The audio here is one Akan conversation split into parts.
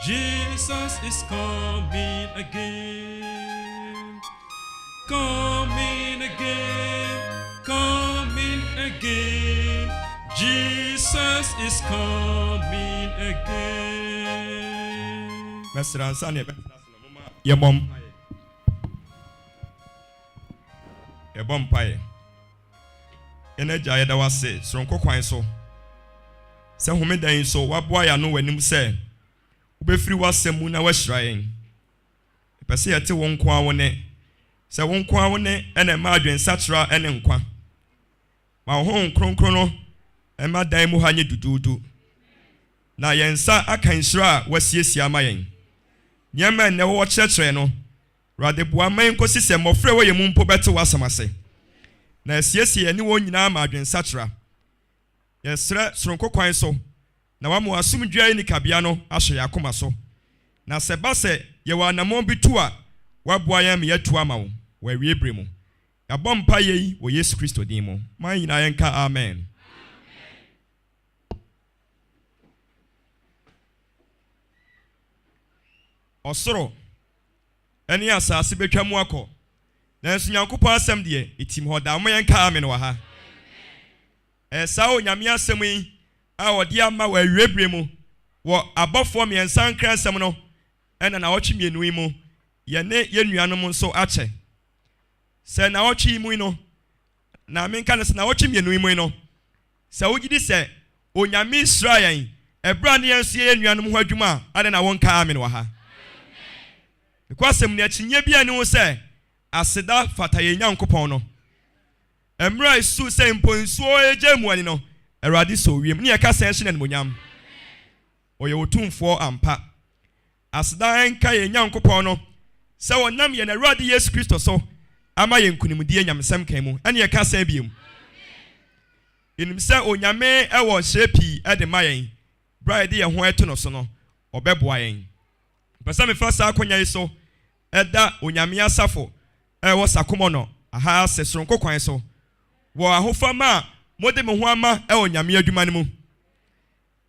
Jesus is coming again. Coming again, coming again. Jesus is coming again. Mɛsrɛ ansa na yɛbɛtena ase no, momma yɛmmɔ mpaeɛ. Yɛbɔ mpaeɛ. Yɛn Agya, yɛda wo ase soronko kwan so sɛ homeda yi nso woaboa yɛn ano w'anim sɛ wobɛfiri w'asɛm mu na woahyira yɛn. Yɛpɛ sɛ yɛte wo nko ara wo nne, sɛ wo nko ara wo nne na ɛma adwensakyera ne nkwa. Ma wo Honhom Kronkron no mma dan mu ha nyɛ duduudu, na yɛn nsa aka nhyira a woasiesie ama yɛn. Nneɛma a nnɛ wɔkyerɛkyerɛ no, Awurade boa ma enkosi sɛ mmɔfra a ɛwɔ yɛn mu mpo bɛte w'asɛm ase, na asiesie yɛne wɔn nyinaa ama adwensakyera. Yɛsrɛ soronko kwan so na woama w'asomdwoe a enni kabea no ahyɛ yɛn akoma so, na sɛ ɛba sɛ yɛwɔ anammɔn bi tu a, woaboa yɛn ama yɛatu ama wo wɔ awiei bere mu. Yɛabɔ mpaeɛ yi wɔ Yesu Kristo din mu. Ma yɛn nyinaa yɛnka Amen. Ɔsoro ne asase bɛtwa mu akɔ, nanso Nyankopɔn asɛm deɛ, ɛtim hɔ daa. Momma yɛnka amen wɔ ha. Ɛyɛ saa Onyame asɛm yi a ɔde ama wɔ awiei berɛ mu wɔ abɔfoɔ mmiɛnsa nkransɛm no na naawɔtwe mmienu yi mu yɛne yɛn nuanom nso akyɛ. Sɛ naawɔtwe yi mu yi no, na menka no sɛ naawɔtwe mmienu yi mu yi no, sɛ wogye di sɛ Onyame hyira yɛn ɛberɛ a ne yɛn nso yɛyɛ nuanom ho adwuma a, adɛn na wonka amen wɔ ha? Nokwasɛm ni, akyinnyeɛ biara nni ho sɛ aseda fata yɛn Nyankopɔn no. Mmerɛ a ɛsusuu sɛ mpo nsuo regya mu ani no, Awurade sɔɔ wiem, ne yɛka sɛn hyɛ no animuonyam. Ɔyɛ Otumfoɔ ampa. Aseda nka yɛn Nyankopɔn no sɛ ɔnam yɛn Awurade Yesu Kristo so ama yɛn nkunimdie nyamesɛm kan mu. Ɛne yɛka sɛn biom? Yɛnim sɛ Onyame wɔ nhyira pii de ma yɛn, berɛ a yɛde yɛn ho to no so no, ɔbɛboa yɛn. Mepɛ sɛ mefa saa akwanya yi so da Onyame asafo a ɛwɔ Sakomɔnɔ ha ase soronko kwan so wɔ ahofama a mode mo ho ama wɔ Onyame adwuma no mu.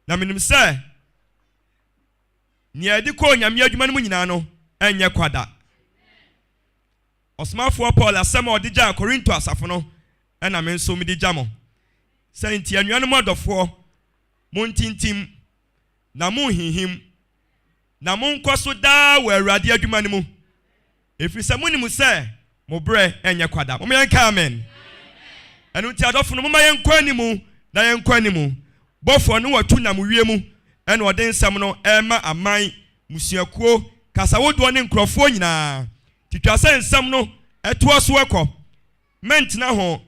Na menim sɛ nea yɛde kɔ Onyame adwuma no mu nyinaa no nyɛ kwa da. Ɔsomafoɔ Paul asɛm a ɔde gyaa Korinto asafo no na me nso mede gya mo, Sɛ nti anuanom adɔfoɔ, montintim, na monnhinhim, na monkɔ so daa wɔ Awurade adwuma no mu, ɛfiri sɛ monim sɛ mo berɛ nyɛ kwa da. Momma yɛnka amen. Ɛno nti adɔfo no, momma yɛnkɔ animu na yɛnkɔ animu. Bɔfoɔ no watu nam wiem na ɔde nsɛm no rema aman, mmusuakuo, kasawodoɔ ne nkurɔfoɔ nyinaa. Nti twa sɛ nsɛm no toa so kɔ. Mɛntena ho.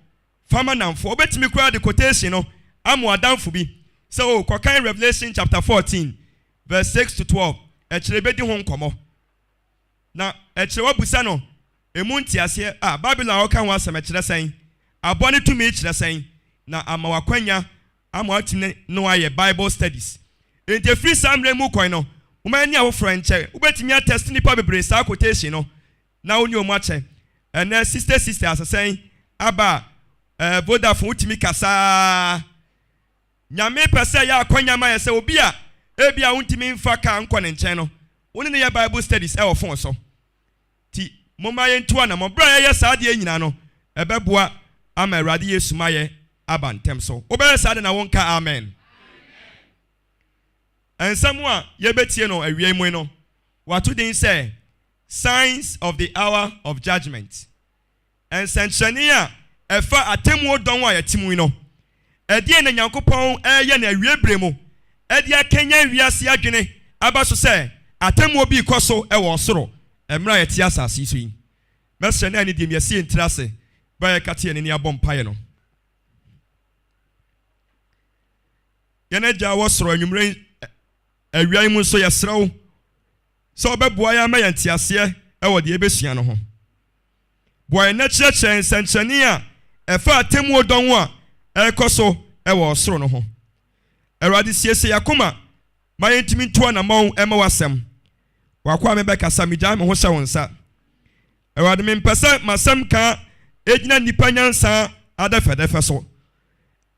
Fa ma nnamfoɔ. Wobɛtumi koraa de quotation no ama w'adamfo bi sɛ, Oh, kɔkan Revelation chapter 14 verse 6 to 12, ɛkyerɛ yɛbɛdi ho nkɔmmɔ. Na ɛkyerɛ woabisa no emu nteaseɛ a, Babilon a wɔka ho asɛm, ɛkyerɛ sɛn? Aboa no tumi kyerɛ sɛn? Na ama wo akwanya ama woatumi ne no ayɛ Bible studies. Enti ɛfiri saa mmerɛ yi mu kɔn no, momma yɛne afoforɔ nkyɛ. Wobɛtumi atɛste nnipa bebree saa quotation no na wo ne wɔn akyɛ. Ɛnnɛ sister sister asesɛn aba a, eh, Vodafone wotumi kasa ara. Nyame pɛ sɛ ɛyɛ akwanya ma yɛ sɛ obi a ebia wontumi mfa kaa nkɔ ne nkyɛn no, wo ne no yɛ Bible studies wɔ fon so. Nti momma yɛntu anammɔn. Berɛ a yɛyɛ saa adeɛ yi nyinaa no, ɛbɛboa ama Awurade Yesu mayɛ aba ntɛm so. Wobɛyɛ saa de na wonka amen? Nsɛm a yɛbɛtie no awia yi mu yi no, wɔato din sɛ Signs of the Hour of Judgment. Nsɛnkyerɛnne a ɛfa atemmuo dɔn a yɛte mu yi no, ɛdeɛn na Nyankopɔn reyɛ no awiei berɛ mu de akanyan wiase adwene aba so sɛ atemmuo bi rekɔ so wɔ ɔsoro mmerɛ a yɛte asase yi so yi? Mɛsrɛ na anidie mu yɛasi yɛn tiri ase berɛ a yɛrekate yɛn ani abɔ mpaeɛ no. Yɛn Agya a wɔ soro, anwummerɛ yi, awia yi mu nso yɛsrɛ wo sɛ wobɛboa yɛn ama yɛn nteaseɛ wɔ deɛ yɛbɛsua no ho. Boa yɛn na kyerɛkyerɛ yɛn nsɛnkyerɛnne a ɛfa atemmuo dɔn a ɛrekɔ so wɔ ɔsoro no ho. Awurade, siesie yɛn akoma ma yɛntumi ntu anammɔn mma w'asɛm. W'akoa mebɛkasa, megyae me ho hyɛ wo nsa. Awurade, mempɛ sɛ m'asɛm ka gyina nnipa nyansa adɛfɛdɛfɛ so.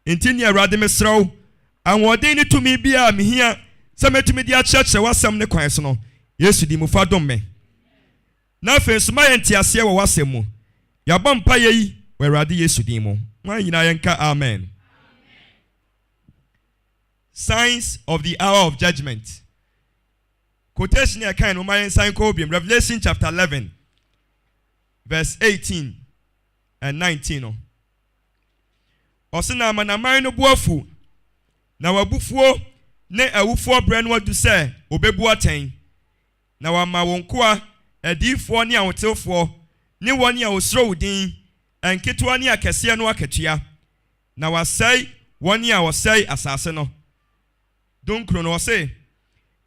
Enti nea Awurade mesrɛ wo, ahoɔden ne tumi biara a mehia sɛ mɛtumi de akyerɛkyerɛ w'asɛm ne kwan so no, Yesu din mu fa dom me. Na afei nso ma yɛn nteaseɛ wɔ w'asɛm mu. Yɛabɔ mpaeɛ yi wɔ Awurade Yesu din mu. Mo nyinaa yɛnka amen. Signs of the hour of judgment. Quotation yɛ kan no, ma yɛn nsan kɔ biom. Revelation chapter 11 verse 18 and 19 no. Ɔse na amanaman no bo afu na wabufuo ne awufoɔ berɛ no adu sɛ obebu atɛn na wama wɔn nkoa adiyifoɔ ne ahotefoɔ ne wɔn a wɔsuro wo din, nketewa ne akɛseɛ no akatua, na wasɛe wɔn a wɔsɛe asase no. 19 no, ɔse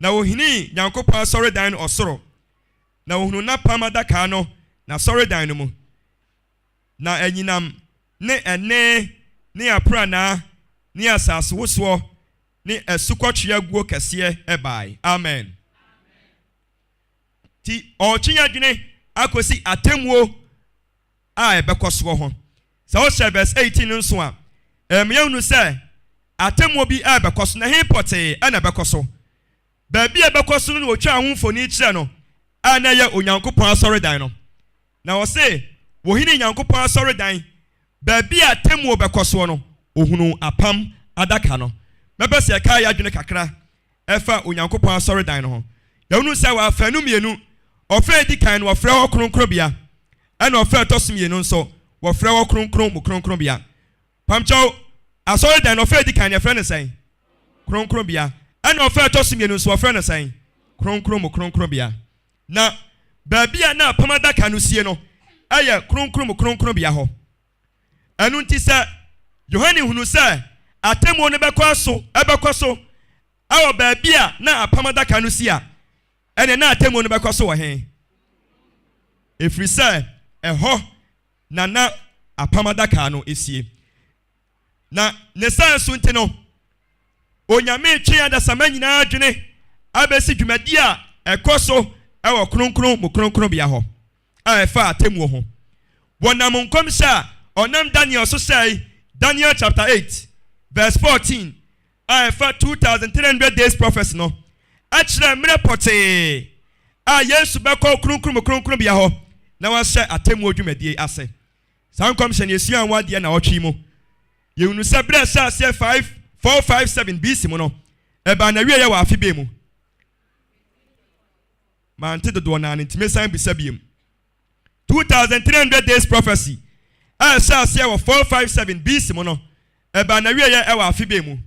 na ohini Nyankopɔn asɔredan no ɔsoro, na ohunu n'apam adaka no n'asɔredan no mu, na anyinam ne ɛne ne apranaa ne asase wosoɔ ne asukɔtweaa guo kɛseɛ ɛbae. Amen. Ti ɔretwe adwene akɔsi atemmuo a ɛbɛkɔ soɔ ho. Sɛ wohyɛ verse 18 no nso a, ɛmea hunu sɛ atemmuo bi a ɛbɛkɔ so na he pɔtee ɛna ɛbɛkɔ so. Baabi a ɛbɛkɔ so no na wɔtwa ho mfoni kyerɛ no a na ɛyɛ Onyankopɔn asɔredan no. Na wɔse wɔhini Nyankopɔn asɔredan baabi a atemmuo bɛkɔ soɔ no, ohunu apam adaka no. Mɛpɛ sɛ yɛka yɛ adwene kakra ɛfa Onyankopɔn asɔredan no ho. Yɛhunu sɛ wɔafa no mmienu. Ɔfrɛ edi kan no, wɔfrɛ hɔ kronkronbea, ɛna ɔfrɛ ɛtɔ so mmienu nso, wɔfrɛ hɔ kronkron mu kronkronbea. Pamkyɛw, asɔredan no, ɔfrɛ edi kan no, yɛfrɛ no sɛn? Kronkronbea. Ɛna ɔfrɛ ɛtɔ so mmienu nso, wɔfrɛ no sɛn? Kronkron mu kronkronbea. Na baabi a na apam adaka no sie no ɛyɛ kronkron mu kronkronbea hɔ. Ɛno nti sɛ Yohane hunu sɛ atemmuo no bɛkɔ so ɛbɛkɔ so ɛwɔ baabi a na apam adaka no si a, ɛnna na atemmuo no bɛkɔ so wɔ he? Ɛfiri sɛ ɛhɔ na na apam adaka no esie. Na ne saa so nti no, Onyame twe adasama nyinaa adwene abɛsi dwumadi a ɛkɔ so ɛwɔ kronkron mu kronkronbea hɔ a ɛfa atemmuo ho. Wɔnam nkɔmhyɛ a ɔnam Daniel so hyɛe, Daniel chapter 8 verse 14, a ɛfa 2300 days prophecy no, ɛkyerɛ mmerɛ pɔtee a Yesu bɛkɔ kronkron mu kronkronbea hɔ na wahyɛ atemmuo dwumadie ase. Saa nkɔmhyɛ no, yɛsua ho adeɛ na ɔtwe mu. Yɛhunu sɛ berɛ a ɛhyɛ aseɛ 5 457 BC mu no, ɛbaa na wieɛ wɔ afe bɛn mu? Mante dodoɔ naa no, ntumi san bisa biem. 2300 days prophecy a ɛhyɛ aseɛ wɔ 457 BC mu no, ɛbaa na wieɛ ɛwɔ afe bɛn mu?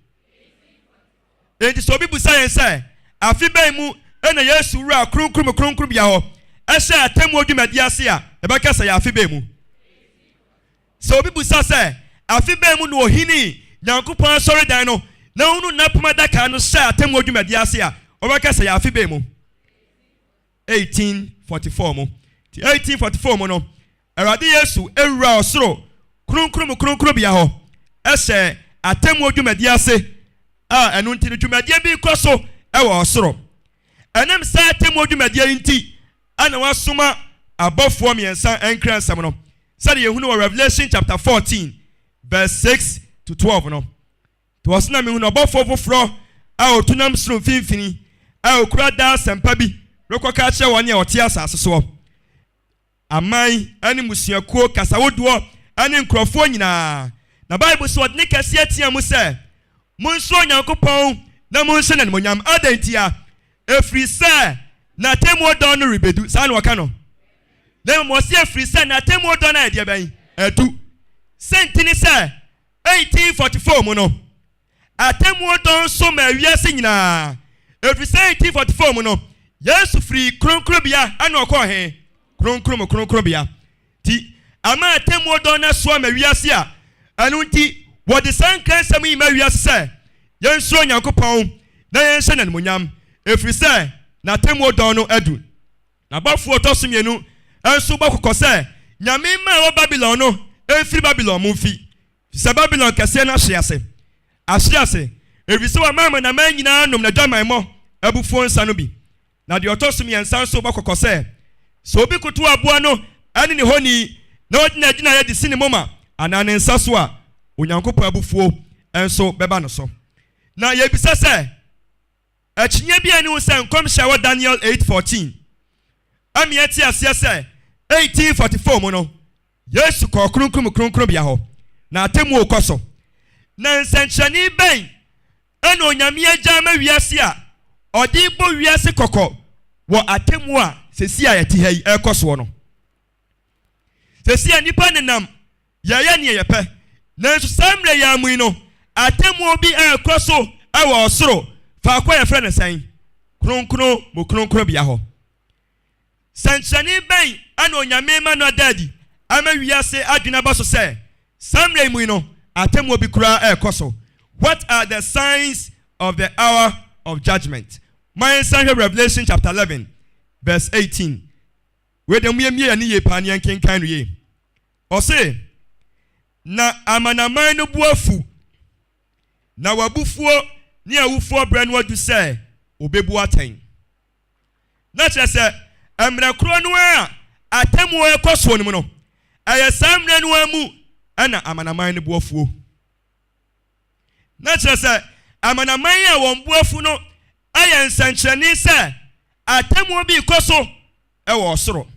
Enti sɛ obi busa yɛn sɛ afe bɛn mu ɛna Yesu wura kronkron mu kronkronbea hɔ ɛhyɛ atemmuo dwumadi ase a, ɛbɛka sɛ yɛ afe bɛn mu? Sɛ obi busa sɛ afe bɛn mu na ohini Nyankopɔn asɔredan no na ohunu n'apam adaka no hyɛ atemmuo dwumadi ase a, ɔbɛka sɛ yɛ afe bɛn mu? 1844 mu. Nti 1844 mu no, Awurade Yesu ewura ɔsoro kronkron mu kronkronbea hɔ ɛhyɛ atemmuo dwumadi ase a ɛno nti no dwumadie bi kɔ so ɛwɔ ɔsoro. Ɛnam saa atemmuo dwumadie yi nti ɛna wasoma abɔfoɔ mmiɛnsa nkra nsɛm no, sɛdeɛ yɛhunu wɔ Revelation chapter 14 verse 6 to 12 no. Nti wɔse na mehunu ɔbɔfoɔ foforɔ a ɔtu nam soro mfimfini a okura daa asɛmpa bi rekɔka akyerɛ wɔn a wɔte asase soɔ, aman ne mmusuakuo, kasawodoɔ ne nkurɔfoɔ nyinaa. Na Bible sɛ ɔde ne kɛseɛ teɛ mu sɛ, "Monsuro Onyankopɔn na monhyɛ no animuonyam." Adɛn ntia? Ɛfiri sɛ n'atemmuo dɔn no rebɛdu. Saa na wɔka no. Na mmom ɔse ɛfiri sɛ n'atemmuo dɔn no a ɛdeɛ bɛn? Adu. Sɛ nti ne sɛ 1844 mu no, atemmuo dɔn so ma wiase nyinaa. Ɛfiri sɛ 1844 mu no, Yesu firi kronkronbea ɛna ɔkɔɔ he? Kronkron mu kronkronbea. Nti ama atemmuo dɔn no aso ama wiase a ɛno nti wɔde saa nkra nsɛm yi ma wiase sɛ yɛnsuro Onyankopɔn na yɛnhyɛ no animuonyam, ɛfiri sɛ n'atemmuo dɔn no adu. N'abɔfoɔ ɔtɔ so mmienu nso bɔ kɔkɔ sɛ Nyame mma a ɛwɔ Babylon no mfiri Babylon mu mfi, sɛ Babylon kɛseɛ no ahye ase. Ahye ase, ɛfiri sɛ wama amanaman nyinaa nom n'adwamammɔ abufuo nsa no bi. Na deɛ ɔtɔ so mmiɛnsa nso bɔ kɔkɔ sɛ, sɛ obi koto aboa no ne ne honi na ɔde n'agyinaeɛ de si ne moma anaa ne nsa so a, Onyankopɔn abufuo nso bɛba no so. Na yɛbisa sɛ, Akyinnye biara nni ho sɛ nkɔmhyɛ a ɛwɔ Daniel 8:14 ma yɛte aseɛ sɛ 1844 mu no, Yesu kɔɔ Kronkron mu Kronkronbea hɔ, na atemmuo rekɔ so. Na nsɛnkyerɛnne bɛn na Onyame agya ama wiase a ɔde rebɔ wiase kɔkɔ wɔ atemmuo a seesei a yɛte ha yi ɛrekɔ soɔ no? Seesei a nnipa nenam yɛyɛ nea yɛpɛ, nanso saa mmerɛ yi ara mu yi no, atemmuo bi rekɔ so wɔ ɔsoro, faako a yɛfrɛ no sɛn? Kronkron mu Kronkronbea hɔ. Sɛnkyerɛnne bɛn na Onyame rema no ada adi ama wiase adwene aba so sɛ saa mmerɛ yi mu yi no, atemmuo bi koraa rekɔ so? What are the signs of the hour of judgment? Ma yɛnsan hwɛ Revelation chapter 11 verse 18. Wei deɛ moyɛmmie yɛn ani yie paa na yɛnkenkan no yie. Ɔse, Na amanaman no bo afu, na w'abufuo ne awufoɔ berɛ no adu sɛ wɔbɛbu atɛn. Na kyerɛ sɛ, mmerɛ korɔ no ara a atemmuo rekɔ soɔ no mu no, ɛyɛ saa mmerɛ no ara mu na amanaman no bo afuo. Na kyerɛ sɛ, amanaman a wɔn bo afu no yɛ nsɛnkyerɛnne sɛ atemmuo bi rekɔ so wɔ ɔsoro,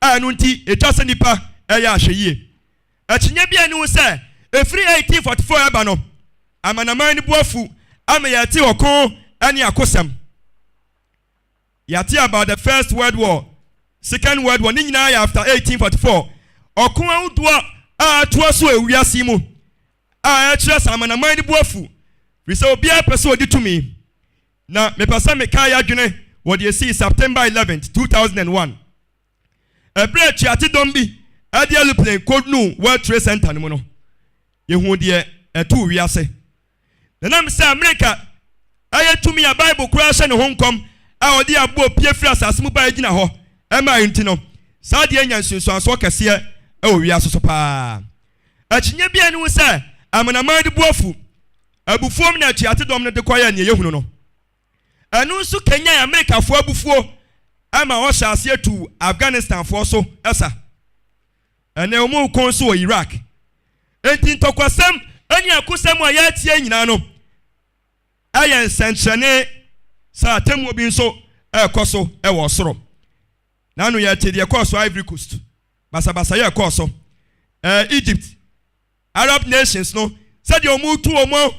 a ɛno nti ɛtwa sɛ nnipa yɛ ahwɛyie. Akyinnye biara nni ho sɛ, ɛfiri 1844 reba no, amanaman no bo afu ama yɛate ɔko ne akosɛm. Yɛate about the First World War, Second World War, ne nyinaa yɛ after 1844. Ɔko ahodoɔ a atoa so wɔ wiase yi mu a ɛkyerɛ sɛ amanaman no bo afu, firi sɛ obiara pɛ sɛ ɔdi tumi. Na mepɛ sɛ mekae adwene wɔ deɛ ɛsii September 11th, 2001, ɛberɛ a atuate-dɔm bi de aeroplane kɔdunuu World Trade Center no mu no. Yɛhuu deɛ ɛtoo wiase. Na ɛnam sɛ Amerika yɛ tumi a Bible koraa hyɛ ne ho nkɔm a ɔde aboɔ pue firi asase mu baeɛ gyina hɔ mae nti no, saa adeɛ anya nsunsuansoɔ kɛseɛ wɔ wiase so paa. Akyinnye biara nni ho sɛ amanaman de bo afu abufuom na atuate-dɔm no de kɔyɛɛ nea yɛhunu no. Ɛno nso kanyan Amerikafoɔ abufuo ma wɔhyɛɛ aseɛ tuu Afghanistanfoɔ so sa. Ɛnnɛ wɔreko nso wɔ Iraq. Enti ntɔkwasɛm ne akosɛm a yɛreteɛ nyinaa no yɛ nsɛnkyerɛnne sɛ atemmuo bi nso rekɔ so wɔ ɔsoro. N'ano yɛte deɛ ɛkɔɔ so Ivory Coast, basabasayɛ a ɛkɔɔ so, Egypt, Arab nations no sɛdeɛ wɔretu wɔn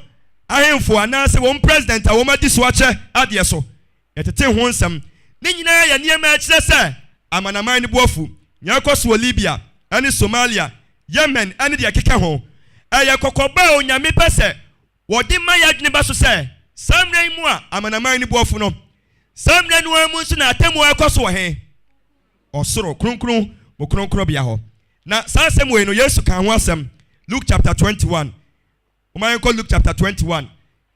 ahemfo anaasɛ wɔn president a wɔn adi so akyɛ adeɛ so. Yɛtete ho nsɛm. Ne nyinaa yɛ nneɛma a ɛkyerɛ sɛ amanaman no bo afu. Nea ɛrekɔ so wɔ Libya ne Somalia, Yemen ne deɛ ɛkeka ho. Ɛyɛ kɔkɔbɔ a Onyame pɛ sɛ wɔde ma yɛn adwene ba so sɛ saa mmerɛ yi mu a amanaman no bo afu no, saa mmerɛ no ara mu nso na atemmuo rekɔ so wɔ he? Ɔsoro, kronkron mu kronkronbea hɔ. Na saa asɛm wei no, Yesu kaa ho asɛm Luke chapter 21. Momma yɛnkɔ Luke chapter 21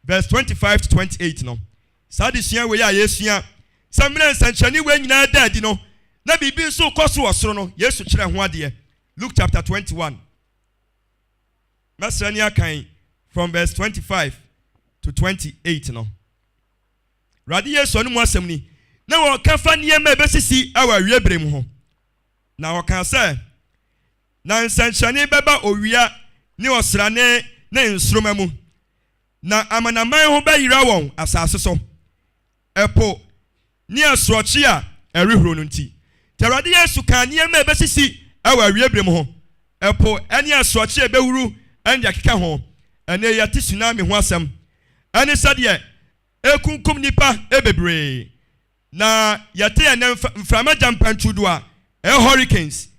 verse 25 to 28 no. Saa adesua wei a yɛresua sɛ mmerɛ nsɛnkyerɛnne wei nyinaa da adi no, na biribi nso rekɔ so wɔ soro no, Yesu kyerɛɛ ho adeɛ. Luke chapter 21. Mɛsrɛ ne akan from verse 25 to 28 no. Awurade Yesu anom asɛm ni, na wɔka fa nneɛma a ɛbɛsisi wɔ awie bere mu ho. Na ɔkaa sɛ, Na nsɛnkyerɛnne bɛba owia ne ɔsrane ne nsoromma mu, na amanaman ho bɛyera wɔn asase so, ɛpo ne asorɔkye a ɛrehuro no nti. Nti Awurade Yesu kaa nneɛma a ɛbɛsisi wɔ awie bere mu ho, ɛpo ne asorɔkye a ɛbɛhuru ne deɛ ɛkeka ho. Ɛnnɛ yi yɛte tsunami ho asɛm ne sɛdeɛ ɛrekunkum nnipa bebree. Na yɛte ɛnnɛ mframa gyampantrudu a ɛyɛ hurricanes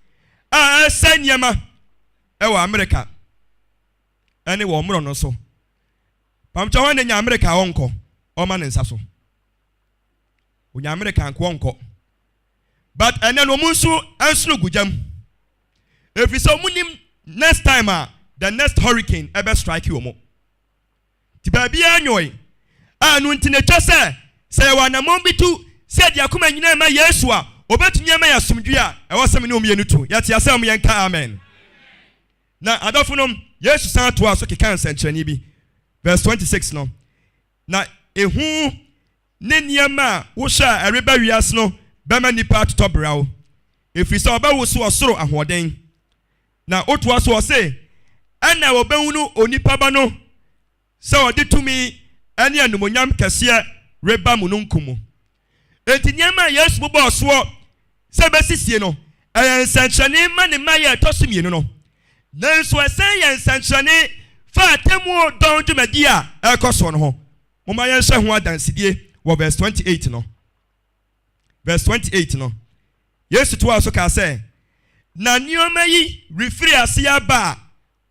a ɛresɛe nneɛma wɔ Amerika ne wɔn mmorɔno so. Pamkyɛ hwan na nya Amerika a ɔnkɔ? Ɔma ne nsa so. Onya Amerika nko ɔnkɔ. But ɛnɛ no wɔn nso nsono gu gyam. Ɛfiri sɛ wɔn nim next time a the next hurricane ɛbɛ strike wɔn. Nti baabiara nyoe, a ɛno nti na ɛtwa sɛ, sɛ yɛwɔ anammɔn bi tu sɛ yɛde akoma nyinaa ma Yesu a, ɔbɛtumi ama yɛn asomdwoeɛ a ɛwɔ sɛ me ne wo mmienu tu. Yɛte aseɛ? Mom yɛnka Amen. Na adɔfonom, Yesu san toaa so kekaa nsɛnkyerɛnne bi. Verse 26 no, Na ehu ne nneɛma a wohwɛ a ɛreba wiase no bɛma nnipa atotɔ beraw, ɛfiri sɛ wɔbɛwoso ɔsoro ahoɔden. Na wotoa so ɔse, Ɛnna wɔbɛhunu Onipa Ba no sɛ ɔde tumi ne animuonyam kɛseɛ reba mununkum mu. Enti nneɛma a Yesu bobɔɔ soɔ sɛ ɛbɛsisie no, ɛyɛ nsɛnkyerɛnne ma ne mmaeɛ a ɛtɔ so mmienu no. Nanso ɛsan yɛ nsɛnkyerɛnne fa atemmuo dɔn dwumadie a ɛrekɔ soɔ no ho. Momma yɛnhwɛ ho adansedie wɔ verse 28 no. Verse 28 no, Yesu toaa so kaa sɛ, Na nneɛma yi refiri aseɛ aba a,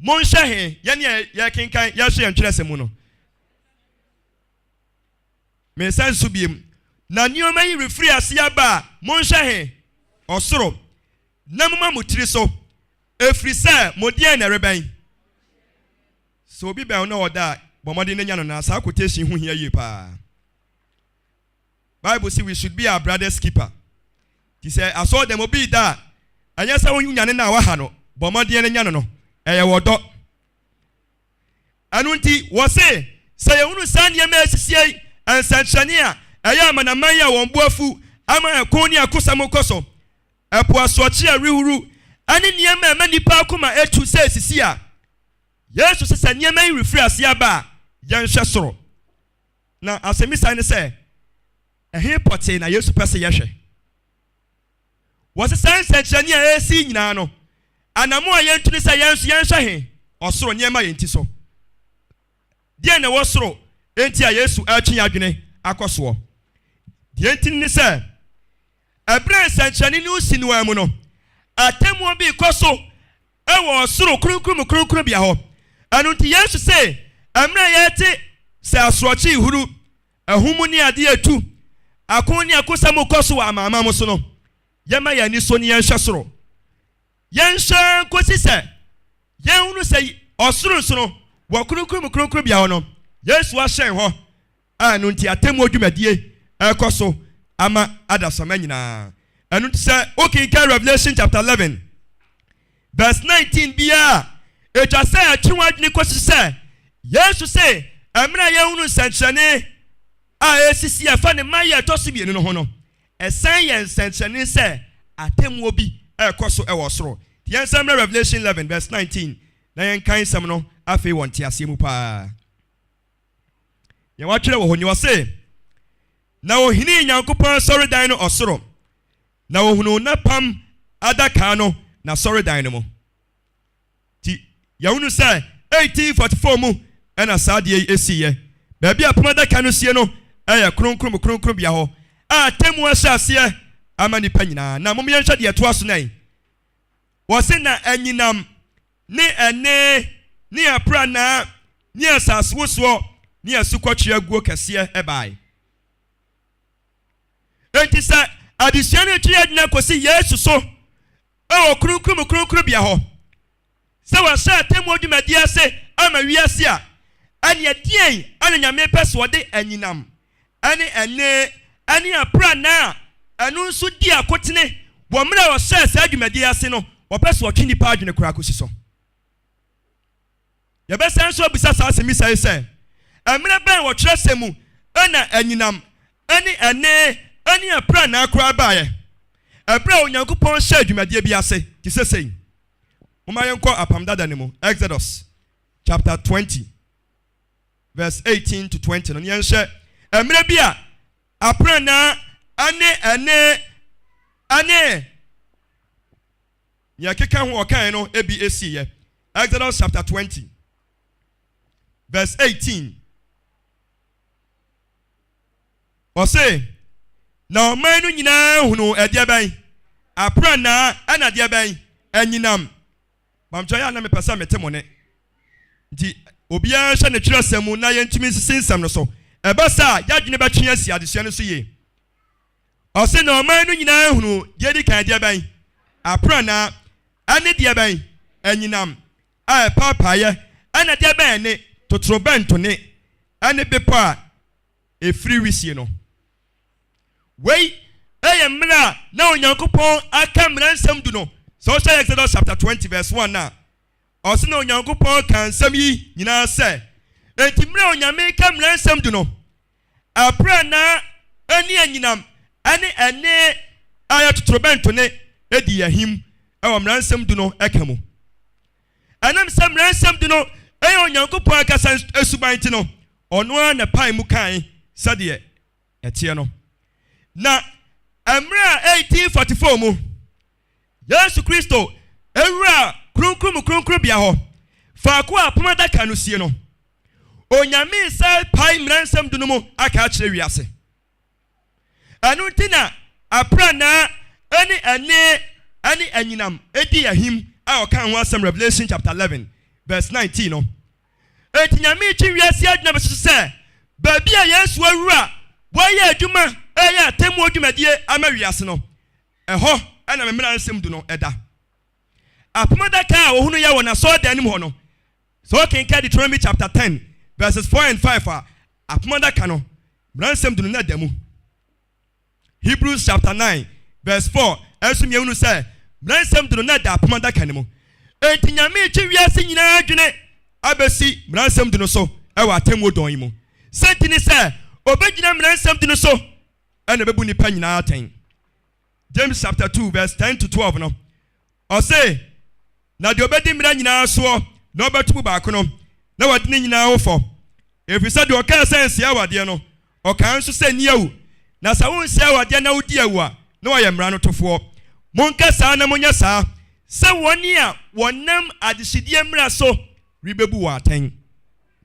monhwɛ he, yɛne a yɛrekenkan, yɛrehwɛ yɛn twerɛsɛm mu no. Meresan so biom. Na nneɛma yi refiri aseɛ aba a, monhwɛ he, ɔsoro, na momma mo tiri so, ɛfiri sɛ mo deɛn na ɛrebɛn? Sɛ obi bɛn wo na ɔda a, bɔ mmɔden na nya no na saa quotation ho hia yie paa. Bible se we should be our brother's keeper. Nti sɛ asɔre dɛm obi da a, ɛnyɛ sɛ wonyane no a waha no, bɔ mmɔden na nya no no, ɛyɛ wɔ dɔ. Ɛno nti, wɔse sɛ yɛhunu saa nneɛma a ɛsisie yi, nsɛnkyerɛnne a ɛyɛ amanaman yi a wɔn bo afu ama ɛko ne akosɛm rekɔ so, ɛpo asorɔkye a ɛrehuru, ne nneɛma a ɛma nnipa akoma tu sɛ esisi a, Yesu se sɛ nneɛma yi refiri aseɛ aba a, yɛnhwɛ soro. Na asɛmmisa ne sɛ, ɛhe pɔtee na Yesu pɛ sɛ yɛhwɛ? Wɔse saa nsɛnkyerɛnne a ɛresi yi nyinaa no, anammɔn a yɛntu ne sɛ yɛn nso yɛnhwɛ he? Ɔsoro nneɛma yɛn ti so. Deɛn na ɛwɔ soro enti a Yesu retwe yɛn adwene akɔ soɔ? Deɛ enti ne sɛ, ɛberɛ a nsɛnkyerɛnne no resi no ara mu no, atemmuo bi rekɔ so wɔ ɔsoro Kronkron mu Kronkronbea hɔ. Ɛno nti Yesu se, mmerɛ a yɛte sɛ asorɔkye rehuru, ahum ne adeɛ retu, ako ne akosɛm rekɔ so wɔ amanaman so no, yɛmma yɛn ani so ne yɛnhwɛ soro. Yɛnhwɛ ara nkosi sɛ yɛnhunu sɛ ɔsoro nso no, wɔ Kronkron mu Kronkronbea hɔ no, Yesu ahyɛn hɔ a ɛno nti atemmuo dwumadie rekɔ so ama adasamma nyinaa. Ɛno nti sɛ wokenkan Revelation chapter 11 verse 19 biara a, ɛtwa sɛ ɛtwe w'adwene kɔsi sɛ Yesu se mmerɛ a yɛhunu nsɛnkyerɛnne a ɛresisi a ɛfa ne mmaeɛ a ɛtɔ so mmienu no ho no, ɛsan yɛ nsɛnkyerɛnne sɛ atemmuo bi rekɔ so wɔ ɔsoro. Nti yɛnsan mmra Revelation 11 verse 19 na yɛnkan nsɛm no afei wɔ nteaseɛ mu paa. Nea wɔatwerɛ wɔ hɔ ni, ɔse, Na wɔhinii Nyankopɔn asɔredan no ɔsoro, na wɔhunuu n'apam adaka no n'asɔredan no mu. Nti yɛhunu sɛ 1844 mu na saa adeɛ yi siiɛ. Baabi a apam adaka no sie no yɛ kronkron mu kronkronbea hɔ a atemmuo ahyɛ aseɛ ama nnipa nyinaa. Na mom yɛnhwɛ deɛ ɛtoa so nai. Wɔse na anyinam ne ɛnne ne aprannaa ne asasewosoɔ ne asukɔtweaa guo kɛseɛ baeɛ. Enti sɛ adesua no retwe yɛn adwene akɔsi Yesu so wɔ Kronkron mu Kronkronbea hɔ, sɛ wahyɛ atemmuo dwumadie ase ama wiase a, ɛneɛ deɛn na Nyame pɛ sɛ ɔde anyinam ne ɛnne ne aprannaa a ɛno nso di akotene wɔ mmerɛ a ɔhyɛɛ saa dwumadie yi ase no, ɔpɛ sɛ ɔtwe nnipa adwene koraa kɔsi so? Yɛbɛsan nso abisa saa asɛmmisa yi sɛ, Mmerɛ bɛn wɔ twerɛsɛm mu na anyinam ne ɛnne ne aprannaa koraa baeɛ? Ɛberɛ a Onyankopɔn hyɛɛ dwumadie bi ase te sɛ sei. Momma yɛnkɔ Apam Dada no mu, Exodus chapter 20 verse 18 to 20 no, na yɛnhwɛ mmerɛ bi a aprannaa ne ɛnne ne nea ɛkeka ho ɔkae no bi siiɛ. Exodus chapter 20 verse 18. Ɔse, na ɔman no nyinaa hunuu ɛdeɛ bɛn? Aprannaa ɛna deɛ bɛn? Anyinam. Pamkyɛ yɛ a na mepɛ sɛ mete mo ne. Nti obiara nhwɛ ne twerɛsɛm mu na yɛntumi nsisi nsɛm no so. Ɛba saa a, yɛadwene bɛtwe asi adesua no so yie. Ɔse, na ɔman no nyinaa hunuu deɛ edi kan deɛ bɛn? Aprannaa ɛne deɛ bɛn? Anyinam a ɛpaapaeɛ ɛna deɛ bɛn ne totorobɛnto ne ɛne bepɔ a ɛfiri wisie no. Wei yɛ mmerɛ a na Onyankopɔn aka mmara nsɛm du no. Sɛ wohwɛ Exodus chapter 20 verse 1 a, ɔse na Onyankopɔn kaa nsɛm yi nyinaa sɛ, enti mmerɛ a Onyame reka mmara nsɛm du no, aprannaa ne anyinam ne ɛnne a ɛyɛ totorobɛnto ne dii ahim wɔ mmara nsɛm du no ka mu. Ɛnam sɛ mmara nsɛm du no yɛ Onyankopɔn ankasa suban nti no, ɔno ara na ɛpae mu kae sɛdeɛ. ɛteɛ no. Na mmerɛ a 1844 mu, Yesu Kristo wuraa Kronkron mu Kronkronbea hɔ, faako a apam adaka no sie no, Onyame resan repae Mmara Nsɛm Du no mu aka akyerɛ wiase. Ɛno nti na aprannaa ne ɛnne ne anyinam di ahim a ɔkaa ho asɛm Revelation chapter 11 verse 19 no. Enti Nyame retwe wiase adwene abɛsi so sɛ baabi a Yesu awura wɔreyɛ adwuma reyɛ atemmuo dwumadie ama wiase no, ɛhɔ na me mmara nsɛm du no da. Apam adaka a wɔhunuiɛ wɔ n'asɔredan anim hɔ no, sɛ wokenkan Deuteronomy chapter 10 verses 4 and 5 a, apam adaka no, mmara nsɛm du no na ɛda mu. Hebrews chapter 9 verse 4 nso ma yɛhunu sɛ mmara nsɛm du no na ɛda apam adaka no mu. Enti Nyame retwe wiase nyinaa adwene abɛsi mmara nsɛm du no so wɔ atemmuo dɔn yi mu. Sɛnti ne sɛ ɔbɛgyina mmara nsɛm du no so na ɛbɛbu nnipa nyinaa atɛn. James chapter 2 verse 10 to 12 no, ɔse, Na deɛ ɔbɛdi mmara nyinaa soɔ na ɔbɛto mu baako no, na wadi ne nyinaa ho fɔ. Ɛfiri sɛ deɛ ɔkaa sɛ nsɛe awadeɛ no, ɔkaa nso sɛ nni awu. Na sɛ wonsɛe awadeɛ na wodi awu a, na woayɛ mmara no tofoɔ. Monka saa na monyɛ saa, sɛ wɔn a wɔnam adehyedie mmara so rebɛbu wɔn atɛn.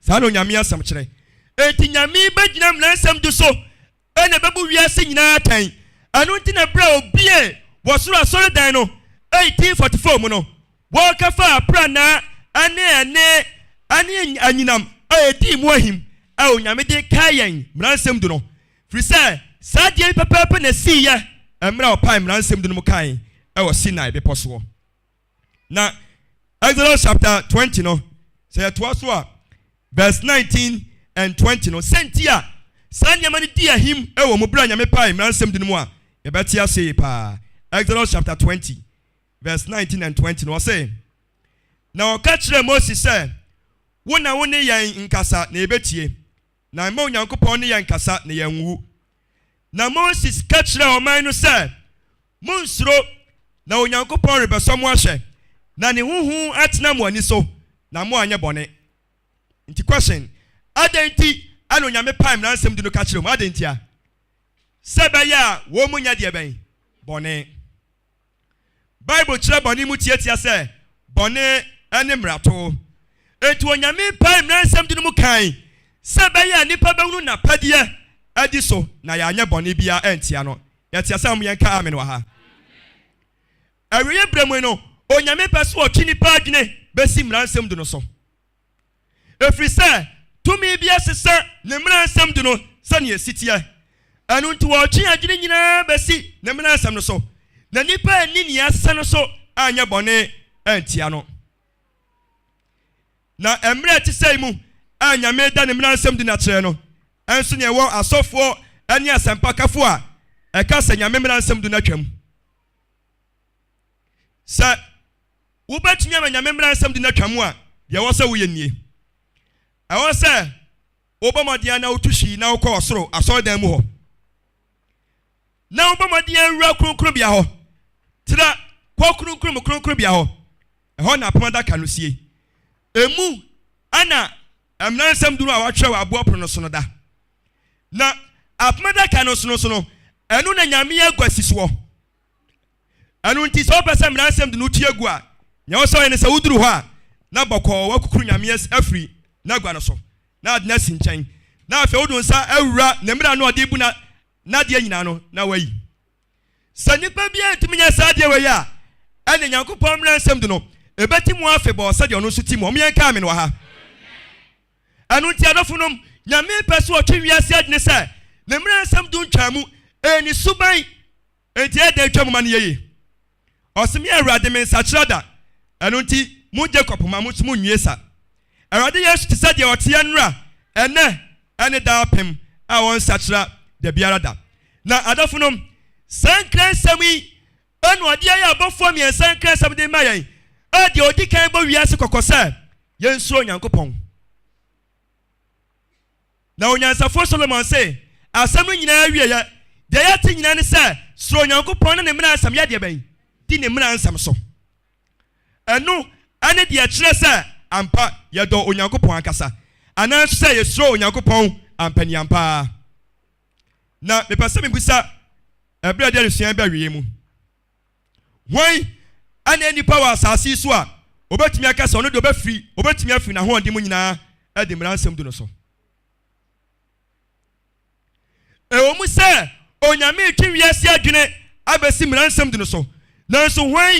Saa na Onyame asɛm kyerɛ. Enti Nyame bɛgyina mmara nsɛm du so na ɛbɛbu wiase nyinaa atɛn. Ɛno nti na berɛ a ɔbuee wɔ soro asɔredan no 1844 mu no, wɔka faa aprannaa ne ɛnne ne anyinam a ɛdii mu ahim a Onyame de kae yɛn Mmaransɛm Du no, firi sɛ saa adeɛ yi pɛpɛɛpɛ na ɛsiiɛ mmerɛ a ɔpaee Mmaransɛm Du no mu kae wɔ Sinai bepɔ soɔ. Na Exodus chapter 20 no, sɛ yɛtoa so a, verse 19 and 20 no, sɛ nti a saa nneɛma no di ahim wɔ mu berɛ a Nyame pae mmara nsɛm du no mu a, yɛbɛte aseɛ yie paa. Exodus chapter 20, verse 19 and 20 no, ɔse, Na ɔka kyerɛɛ Mose sɛ, Wo na wo ne yɛn nkasa na yɛbɛtie, na mma Onyankopɔn ne yɛn nkasa na yɛanwuwu. Na Moses ka kyerɛɛ ɔman no sɛ, Monnsuro, na Onyankopɔn rebɛsɔ mo ahwɛ, na ne ho hu atena mo ani so, na moanyɛ bɔne. Nti question, adɛn nti na Onyame pae mmaransɛm du no ka kyerɛ wɔn? Adɛn ntia? Sɛ ɛbɛyɛ a wɔn mu nyɛ deɛ bɛn? Bɔne. Bible kyerɛ bɔne mu tiatia sɛ bɔne ne mmarato. Enti Onyame pae mmaransɛm du no mu kan sɛ ɛbɛyɛ a nnipa bɛhunu n'apɛdeɛ adi so na yɛanyɛ bɔne biara antia no. Yɛte ase a mom yɛnka amen wɔ ha. Awieɛ berɛ mu yi no, Onyame pɛ sɛ ɔtwe nnipa adwene bɛsi mmaransɛm du no so. Ɛfiri sɛ tumi bi asesa ne mmaransɛm du no sɛdeɛ ɛsi teɛ. Ɛno nti wɔretwe adwene nyinaa bɛsi ne mmaransɛm no so, na nnipa anni nea asesa no so anyɛ bɔne antia no. Na mmerɛ a ɛte sɛi mu a Nyame da ne mmaransɛm du no akyerɛ no nso na ɛwɔ asɔfoɔ ne asɛmpakafoɔ a ɛka sɛ Nyame mmaransɛm du no atwam. Sɛ wobɛtumi ama Nyame mmaransɛm du no atwa mu a, deɛ ɛwɔ sɛ woyɛ nie. Ɛwɔ sɛ wobɔ mmɔden ara na wotu hwii na wokɔ ɔsoro asɔredan mu hɔ, na wobɔ mmɔden ara wura kronkronbea hɔ, tra kɔ kronkron mu kronkronbea hɔ, ɛhɔ na apam adaka no sie. Emu na mmaransɛm du no a wɔatwerɛ wɔ aboɔ pono no so no da. Na apam adaka no so no so no, ɛno na Nyame agua si soɔ. Ɛno nti, sɛ wopɛ sɛ mmara nsɛm de no tua gu a, nea ɛwɔ sɛ woyɛ ne sɛ woduru hɔ a, na bɔkɔɔ woakukuru Nyame afiri n'agua no so, na ade no asi nkyɛn, na afei wode wo nsa awura ne mmara no a ɔde bu n'adeɛ nyinaa no, na woayi. Sɛ nnipa biara ntumi nyɛ saa adeɛ wei a, ɛnne Nyankopɔn mmara nsɛm du no, ɛbɛti mu afebɔɔ sɛdeɛ ɔno nso ti mu. Ɔmo yɛnka amen wɔ ha. Ɛno nti, adɔfonom, Nyame pɛ sɛ ɔtwe wiase adwene sɛ ne mmara nsɛm du ntwaa mu, ɛyɛ ne suban. Enti ɛyɛ dɛn twa mu ma no yɛ yie? Ɔse, Me Awurade, mensakyera da, ɛno nti mo Jacob mma, mo nso monnwie sa. Awurade Yesu te sɛ deɛ ɔteɛ nnora, ɛnnɛ, ɛne daapem a ɔnsakyera dabiara da. Na adɔfonom, saa nkransɛm yi na ɔde ayɛ abɔfoɔ mmiɛnsa nkransɛm de rema yɛn, a deɛ ɔdi kan bɔ wiase kɔkɔ sɛ yɛnsuro Onyankopɔn. Na onyansafoɔ Solomon se, Asɛm no nyinaa awieɛ, deɛ yɛate nyinaa ne sɛ, suro Onyankopɔn ne ne mmara nsɛm yɛ deɛ bɛn? Di ne mmara nsɛm so. Ɛno ne deɛ ɛkyerɛ sɛ ampa yɛdɔ Onyankopɔn ankasa, anaa nso sɛ yɛsuro Onyankopɔn ampaniampa ara. Na mepɛ sɛ mebisa ɛberɛ a yɛde adesua yi ba awieɛ mu. Hwan ne nipa wɔ asase yi so a obetumi aka sɛ ɔno deɛ ɔbɛfiri, obetumi afiri n'ahoɔden mu nyinaa adi mmara nsɛm du no so? Ɛwɔ mu sɛ Onyame retwe wiase adwene abɛsi mmara nsɛm du no so, nanso hwan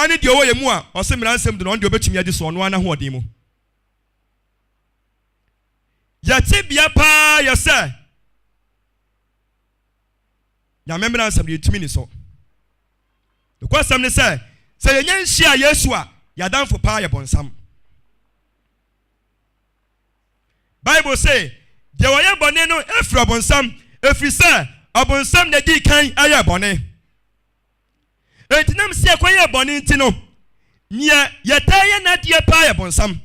ne deɛ ɔwɔ yɛn mu a ɔse mmara nsɛm du no ɔno deɛ obetumi adi so ɔno ara n'ahoɔden mu? Yɛ tebea paa yɛ sɛ Nyame mmara nsɛm no yɛntumi ni so. Nokwasɛm ne sɛ, sɛ yɛnya nhyia Yesu a, yɛn adamfo paa yɛ bɔnsam. Bible se, deɛ ɔyɛ bɔne no firi ɔbonsam, ɛfiri sɛ ɔbonsam na ɛdii kan yɛɛ bɔne. Enti nam sɛ yɛkɔyɛɛ bɔne nti no, neɛ yɛtaa yɛ n'adeɛ paa yɛ bonsam.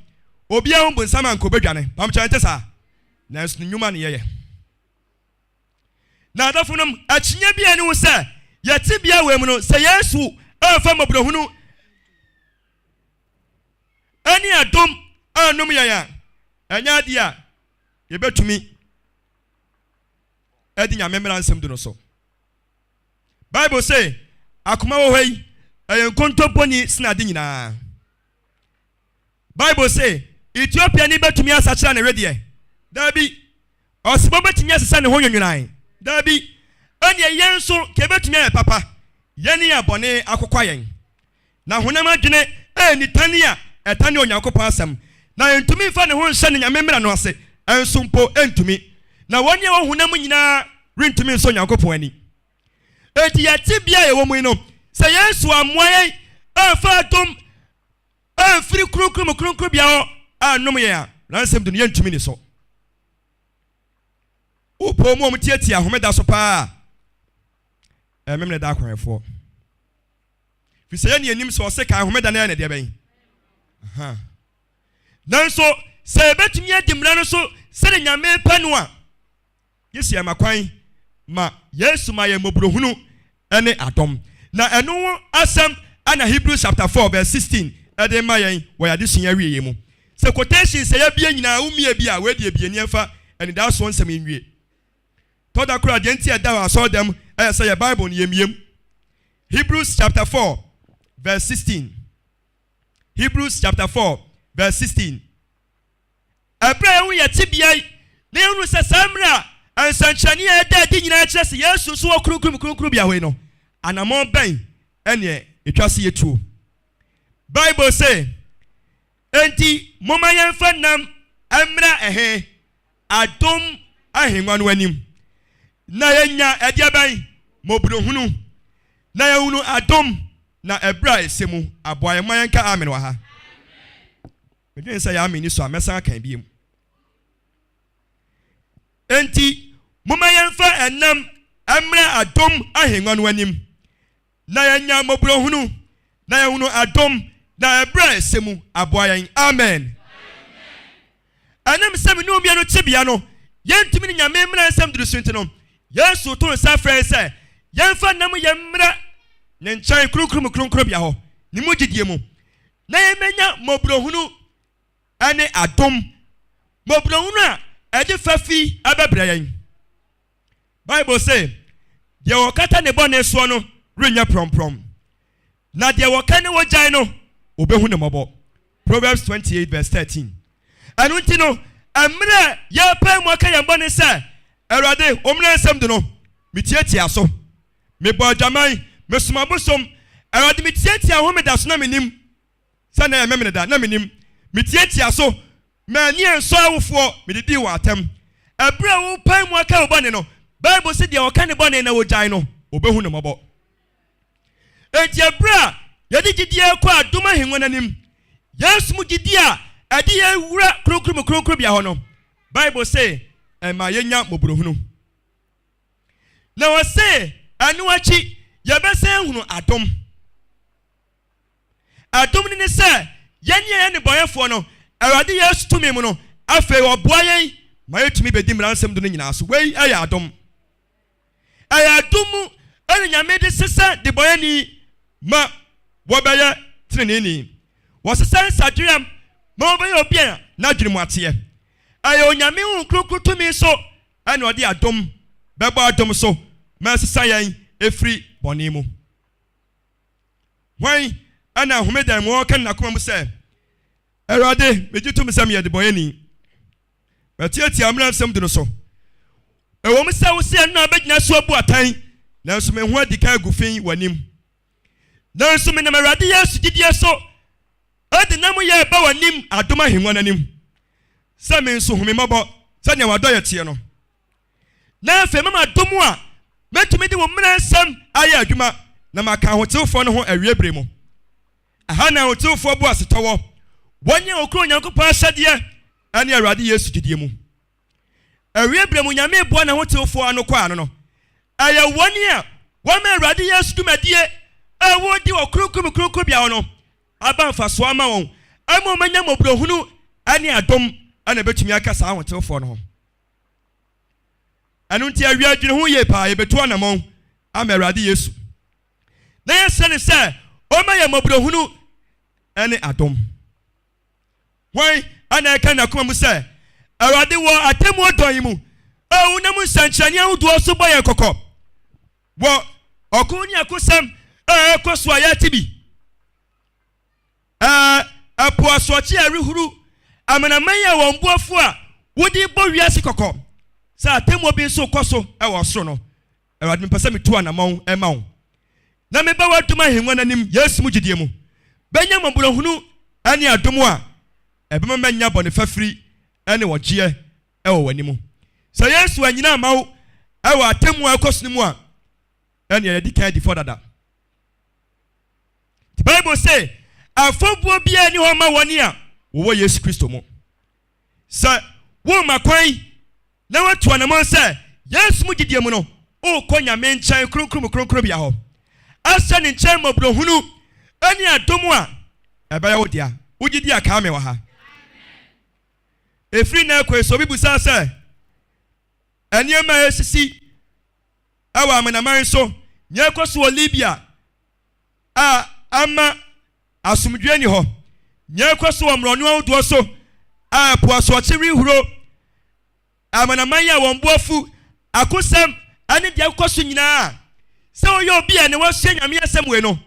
Obiara hu bonsam a nka ɔbɛdwane. Pamkyɛ ɛnte saa? Nanso ne nnwuma ne yɛyɛ. Na adɔfonom, akyinnye biara nni ho sɛ yɛn tebea wei mu no, sɛ Yesu amfa mmɔborɔhunu ne adom annom yɛn a, ɛnyɛ adeɛ a yɛbɛtumi adi Nyame mmara nsɛm du no so. Bible se, akoma wɔ hɔ yi, ɛyɛ nkontomponi sene ade nyinaa. Bible se, Etiopiani bɛtumi asakyera ne wedeɛ? Daabi. Ɔsebɔ bɛtumi asesa ne ho nwonwonae? Daabi. Ɛnneɛ yɛn nso, nka yɛbɛtumi ayɛ papa, yɛn a bɔne akokwa yɛn, na honam adwene yɛ nitan a ɛtane Onyankopɔn asɛm, na ɛntumi mfa ne ho nhyɛ ne Nyame mmara no ase nso mpo ɛntumi, na wɔn a wɔwɔ honam mu nyinaa rentumi nsɔ Onyankopɔn ani. Enti yɛn tebea a yɛwɔ mu yi no, sɛ Yesu ammoa yɛn amfa adom amfiri Kronkron mu Kronkronbea hɔ annom yɛn a, n'asɛm du no yɛntumi ni so. Wopɔw mu a wɔtiatia homeda so paa a, ɛmem da akwanhwɛfoɔ. Firi sɛ yɛne yɛnim sɛ ɔse kan homeda no yɛ ne deɛ bɛn. Nanso sɛ yɛbɛtumi adi mmara no so sɛde Nyame pɛ no a, gye sɛ yɛma kwan ma Yesu ma yɛn mmɔborɔhunu ne adom. Na ɛno ho asɛm na Hebrews chapter 4 verse 16 de ma yɛn wɔ yɛn adesua awieeɛ mu. Sɛ quotations a yɛabie nyinaa wommie bi a, wei deɛ bie ni ɛmfa anidaasoɔ nsɛm yi nwie. Tɔ da koraa deɛ nti a ɛda wɔ asɔredam yɛ sɛ yɛ Bible no yɛmmie mu. Hebrews chapter 4 verse 16. Hebrews chapter 4 verse 16. Ɛberɛ a yɛhu yɛn tebea yi, na yɛhunu sɛ saa mmerɛ a nsɛnkyerɛnne a ɛda adi nyinaa kyerɛ sɛ Yesu nso wɔ Kronkron mu Kronkronbea hɔ yi no, anammɔn bɛn ɛneɛ ɛtwa sɛ yɛtuo? Bible se, Enti momma yɛmfa nnam mmra ɛhe? Adom ahengua no anim, na yɛanya ɛdeɛ bɛn? Mmɔborɔhunu, na yɛahunu adom, na ɛberɛ a ɛsɛ mu aboa yɛn. Momma yɛnka amen wɔ ha. Medwene sɛ yɛ amen ni so a, mɛsan aka bio. Enti momma yɛmfa ɛnam mmra adom ahengua no anim, na yɛanya mmɔborɔhunu, na yɛahunu adom, na ɛberɛ a ɛsɛ mu aboa yɛn. Amen. Ɛnam sɛ me ne wo mmienu tebea no, yɛntumi ne Nyame mmara nsɛm duru so nti no, Yesu to nsa frɛ yɛn sɛ yɛmfa nnam yɛn mmra Ne nkyɛn Kronkron mu Kronkronbea hɔ, Ne mu gyidie mu, na yɛmmɛnya mmɔborɔhunu ne adom, mmɔborɔhunu a ɛde fafi bɛbrɛ yɛn. Bible se, Deɛ wɔkata ne bɔne soɔ no renyɛ prɔmprɔm, na deɛ wɔka ne wɔgyae no, wɔbɛhu no mmɔbɔ. Proverbs 28 verse 13. Ɛno nti no, mmerɛ a yɛrepae mu aka yɛn bɔne sɛ, Awurade, wo mmara nsɛm du no, metiatia so. Mebɔ adwaman, mesom abosom. Awurade, metiatia homeda so na mennim sɛ na ɛyɛ Memeneda, na mennim. Metiatia so, M'ani ansɔ awofoɔ, mede dii wɔn atɛm. Ɛberɛ a worepae mu aka wo bɔne no, Bible se deɛ ɔka ne bɔne na ɔgyae no, wɔbɛhu no mmɔbɔ. Enti ɛberɛ a yɛde gyidie rekɔ adom ahennwa no anim, Yesu mu gyidie a ɛde yɛn wura Kronkron mu Kronkronbea hɔ no, Bible se ɛma yɛnya mmɔborɔhunu. Na ɔse ɛno akyi yɛbɛsan ahunu adom. Adom no ne sɛ, yɛn a yɛyɛ nnebɔneyɛfoɔ no, Awurade Yesu tumi mu no, afei ɔboa yɛn ma yɛtumi bɛdi mmaransɛm du no nyinaa so. Wei yɛ adom. Ɛyɛ adom mu na Nyame de sesa debɔneyɛni ma wɔbɛyɛ teneneeni. Wɔsesa nsadweam ma wɔbɛyɛ obi a n'adwene mu ateɛ. Ɛyɛ Onyame Honhom Kronkron tumi so na ɔde adom bɛbɔ adom so ma ɛsesa yɛn ɛfiri bɔne mu. Hwan na homeda mu ɔreka no n'akoma mu sɛ, Awurade, megye tom sɛ meyɛ debɔneyɛni. Matiatia mmara nsɛm du no so. Ɛwom sɛ wose ɛno na wobɛgyina so abu atɛn, nanso me ho adi kan agu fi w'anim. Nanso menam Awurade Yesu gyidie so de nnamyɛ reba w'anim adom ahengua no anim, sɛ me nso hu me mmɔbɔ sɛdeɛ w'adɔeɛ teɛ no. Na afei mama adom a mɛtumi de wo mmara nsɛm ayɛ adwuma na maka ahotewfoɔ no ho awie berɛ mu. Ɛha na ahotewfoɔ boasetɔ wɔ, wɔn a wɔkura Onyankopɔn ahyɛdeɛ ne Awurade Yesu gyidie mu. Awie berɛ mu Nyame reboa n'ahotewfoɔ ano kɔ ano no, ɛyɛ wɔn a wɔama Awurade Yesu dwumadie a wɔredi wɔ Kronkron mu Kronkronbea hɔ no aba mfasoɔ ama wɔn ama wɔanya mmɔborɔhunu ne adom na ɛbɛtumi aka saa ahotewfoɔ no ho. Ɛno nti awia dwene ho yie paa, yɛbɛtu anamɔn ama Awurade Yesu na yɛsrɛ no sɛ ɔmma yɛn mmɔborɔhunu ne adom. Hwan na ɛka n'akoma mu sɛ, Awurade wɔ atemmuo dɔn yi mu a wonam nsɛnkyerɛnne ahodoɔ so bɔ yɛn kɔkɔ wɔ ɔko ne akosɛm a ɛrekɔ so a yɛte bi, ɛpo asorɔkye a ɛrehuru, amanaman a wɔn bo afu a wode bɔ wiase kɔkɔ sɛ atemmuo bi nso rekɔ so wɔ ɔsoro no? Awurade, mepɛ sɛ metu anammɔn ma wo, na meba w'adom ahengua no anim, Yesu mu gyidie mu, bɛnya mmɔborɔhunu ne adom a ɛbɛma manya bɔne fafiri ne ɔgyeɛ wɔ w'anim. Sɛ Yesu annyina amma wo wɔ atemmuo a ɛkɔ so no mu a, ɛnneɛ yɛadi kan adi fɔ dada. Nti Bible se, afɔbuo biara nni hɔ mma wɔn a wɔwɔ Yesu Kristo mu. Sɛ woma kwan na woatu anamɔn sɛ Yesu mu gyidie mu no, worekɔ Nyame nkyɛn kronkron mu kronkronbea hɔ, asrɛ ne nkyɛn mmɔborɔhunu ne adom a ɛbɛyɛ wo dea. Wogye di a kaa me wɔ ha. Ɛfiri nnɛ rekɔ yi, sɛ obi bisa sɛ nneɛma a ɛresisi wɔ amanaman so, nea ɛrekɔ so wɔ Libya a ama asomdwoeɛ nni hɔ, nea ɛrekɔ so wɔ mmorɔno ahodoɔ so a ɛpo asorɔkye rehuro, amanaman a wɔn bo afu, akosɛm ne deɛ ɛkɔ so nyinaa. Sɛ woyɛ obi a na wasua Nyame asɛm wei no,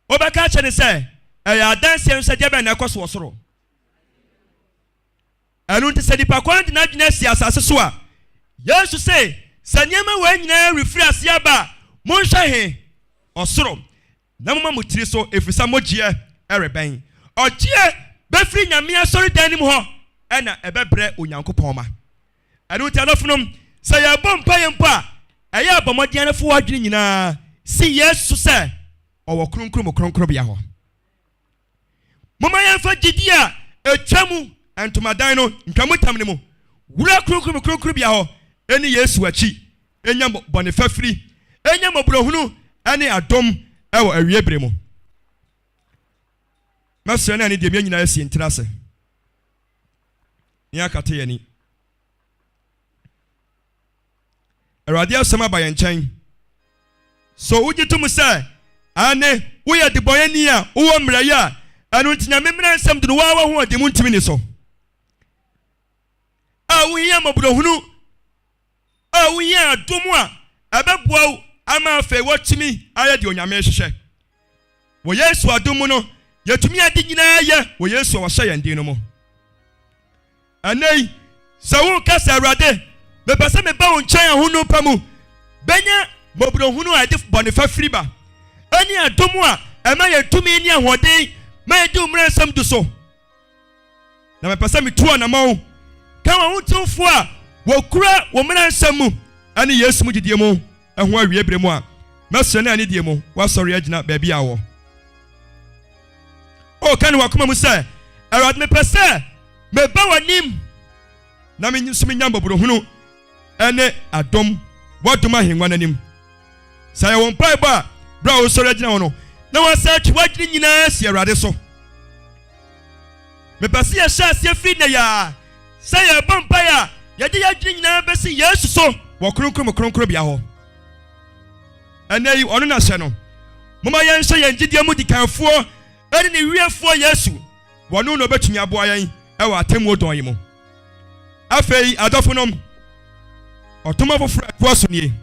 wobɛka akyerɛ no sɛ ɛyɛ adanseɛ nso sɛ deɛ bɛn na ɛkɔ so wɔ soro. Ɛno nti sɛ nipa kwan de n'adwene asi asase so a, Yesu se, sɛ nneɛma wei nyinaa refiri aseɛ aba a, monhwɛ he? Ɔsoro. Na momma mo tiri so, ɛfiri sɛ mo gyeɛ rebɛn. Ɔgyeɛ bɛfiri Nyame asɔredan no mu hɔ na ɛbɛbrɛ Onyankopɔn ma. Ɛno nti adɔfonom, sɛ yɛrebɔ mpaeɛ mpo a, ɛyɛ a bɔ mmɔden ara fa w'adwene nyinaa si Yesu so sɛ ɔwɔ Kronkron mu Kronkronbea hɔ. Momma yɛmfa gyidie a ɛtwa mu ntomadan no ntwamutam no mu wura Kronkron mu Kronkronbea hɔ ɛni Yesu akyi nya bɔne fafiri, nya mmɔborɔhunu ne adom wɔ awie berɛ mu. Mɛsrɛ no a ne deɛ yɛn nyinaa asi yɛn tiri ase na yɛakata yɛn ani. Awurade asɛm aba yɛn nkyɛn. So wogye tom sɛ, aane, woyɛ debɔneyɛni a wowɔ mmerɛyɛ a ɛno nti Nyame mmara nsɛm de no woara w'ahoɔden mu ntumi nni so, a wohia mmɔborɔhunu, a wohia adom a ɛbɛboa wo ama afei woatumi ayɛ deɛ Onyame hwehwɛ? Wɔ Yesu adom mu no, yɛtumi ade nyinaa yɛ wɔ Yesu a ɔhyɛ yɛn den no mu. Ɛnnɛ yi, sɛ woka sɛ, Awurade, mepɛ sɛ meba wo nkyɛn ahonu pa mu, bɛnya mmɔborɔhunu a ɛde bɔne fafiri ba, ɛne adom a ɛma yɛn tumi ne ahoɔden ma yɛdi wo mmara nsɛm du so, na mepɛ sɛ metu anammɔn ka w'ahotefoɔ a wɔkura wo mmara nsɛm mu ne Yesu mu gyidie mu ho awie berɛ mu a, mɛsrɛ no anidie mu woasɔre agyina baabi a wɔ. O ka no w'akoma mu sɛ, Awurade, mepɛ sɛ meba w'anim na me nso menya mmɔborɔhunu ne adom w'adom ahengua no anim. Sɛ ɛyɛ wo mpaebɔ a, berɛ a wosɔre agyina hɔ no, na woasan atwe w'adwene nyinaa asi Awurade so. Mepɛ sɛ yɛhyɛ aseɛ firi nnɛ yi ara sɛ yɛrebɔ mpaeɛ a, yɛde yɛn adwene nyinaa bɛsi Yesu so wɔ Kronkron mu Kronkronbea hɔ. Ɛnnɛ yi, ɔno na hyɛ no. Momma yɛnhyɛ yɛn gyidie mu dikanfoɔ ne ne wiefoɔ Yesu. Wɔno na ɔbɛtumi aboa yɛn wɔ atemmuo dɔn yi mu. Afei, adɔfonom, Ɔtoma foforɔ a ɛtoa so nie.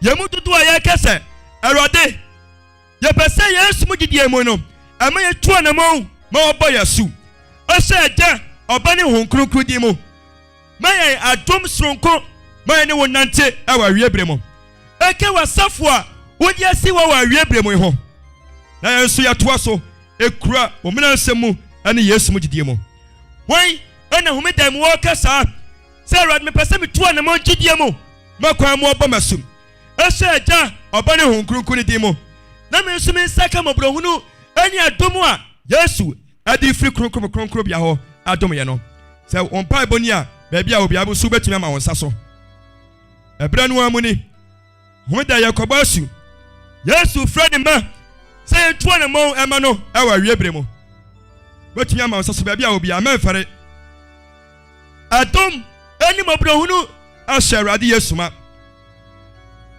Yɛn mu dodoɔ a yɛreka sɛ, Awurade, yɛpɛ sɛ yɛn som gyidie mu no, ɛma yɛtu anammɔn ma wɔbɔ yɛn asu, hyɛ Agya, Ɔba ne Honhom Kronkron din mu. Ma yɛn adom soronko ma yɛne wo nnante wɔ awie berɛ mu. Ɛka w'asafo a wode asi hɔ wɔ awie berɛ mu yi ho, na yɛn nso yɛtoa so kura wo mmaransɛm mu ne Yesu mu gyidie mu. Hwan na homeda mu ɔreka saa sɛ, Awurade, mepɛ sɛ metu anammɔn gyidie mu ma kwan mu ɔbɔ m'asu, hyɛ Agya, Ɔba ne Honhom Kronkron no din mu, na me nso me nsa ka mmɔborɔhunu ne adom a Yesu de firi Kronkron mu Kronkronbea hɔ adom yɛn no? Sɛ wo mpaebɔ ni a, baabi a obiara nso wobɛtumi ama wo nsa so. Ɛberɛ no ara mu ni, Homeda yɛkɔbɔ asu. Yesu frɛ ne mma sɛ yɛntu anammɔn ɛma no ɛwɔ awie berɛ mu. Wobɛtumi ama wo nsa so baabi a obiara, mɛmfɛre. Adom ne mmɔborɔhunu ahyɛ Awurade Yesu ma.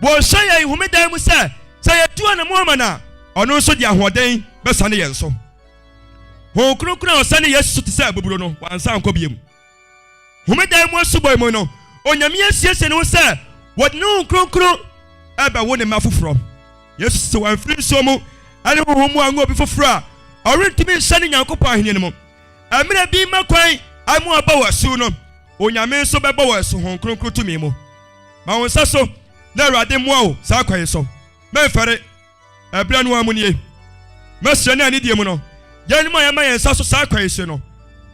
Wɔhyɛ yɛn homeda mu sɛ, sɛ yɛtu anammɔn ma no a, ɔno nso de ahoɔden bɛsane yɛn so. Honhom Kronkron a ɔsane Yesu so te sɛ abuburo no, wansan ankɔ bio. Homeda mu asubɔ mu no, Onyame asiesie ne ho sɛ wɔde ne Honhom Kronkron ɛbɛwo ne mma foforɔ. Yesu sɛ wamfiri nsuo mu ne honhom mu anwo obi foforɔ a, ɔrentumi nhyɛne Nyankopɔn ahenni no mu. Mmerɛ bi ma kwan ama wɔabɔ wo asu no, Onyame nso bɛbɔ wo asu Honhom Kronkron tumi mu. Ma wo nsa so na Awurade mmoa wo saa kwan yi so. Mɛmfɛre. Ɛberɛ no ara mu nie. Mɛsrɛ ne anidie mu no, yɛn a yɛma yɛn nsa so saa kwan yi so no,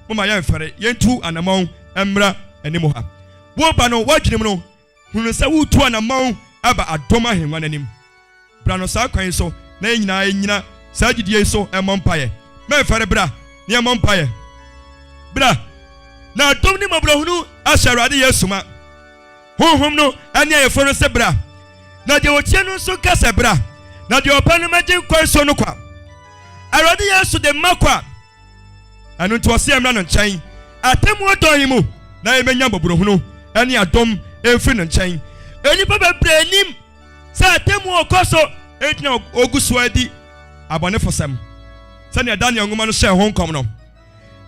momma yɛmfɛre, yɛntu anammɔn mmra anim ha. Woreba no, w'adwene mu no, hunu sɛ woretu anammɔn aba adom ahengua no anim. Bra no saa kwan yi so na yɛn nyinaa nnyina saa gyidie yi so mmɔ mpaeɛ. Mɛmfɛre, bra na yɛmmɔ mpaeɛ. Bra na adom ne mmɔborɔhunu ahyɛ Awurade Yesu ma. Honhom no ne ayeforɔ no se, Bra! Na deɛ ɔtie no nso nka sɛ, Bra! Na deɛ ɔpɛ no mmɛgye nkwa nsuo no kwa. Awurade Yesu de mma kwa. Ɛno nti ɔse yɛmmra no nkyɛn atemmuo dɔn yi mu na yɛmmɛnya mmɔborɔhunu ne adom mfiri no nkyɛn. Nnipa bebree nim sɛ atemmuo rekɔ so, enti na wɔgu so adi abɔnefosɛm sɛdeɛ Daniel nwoma no hyɛɛ ho nkɔm no.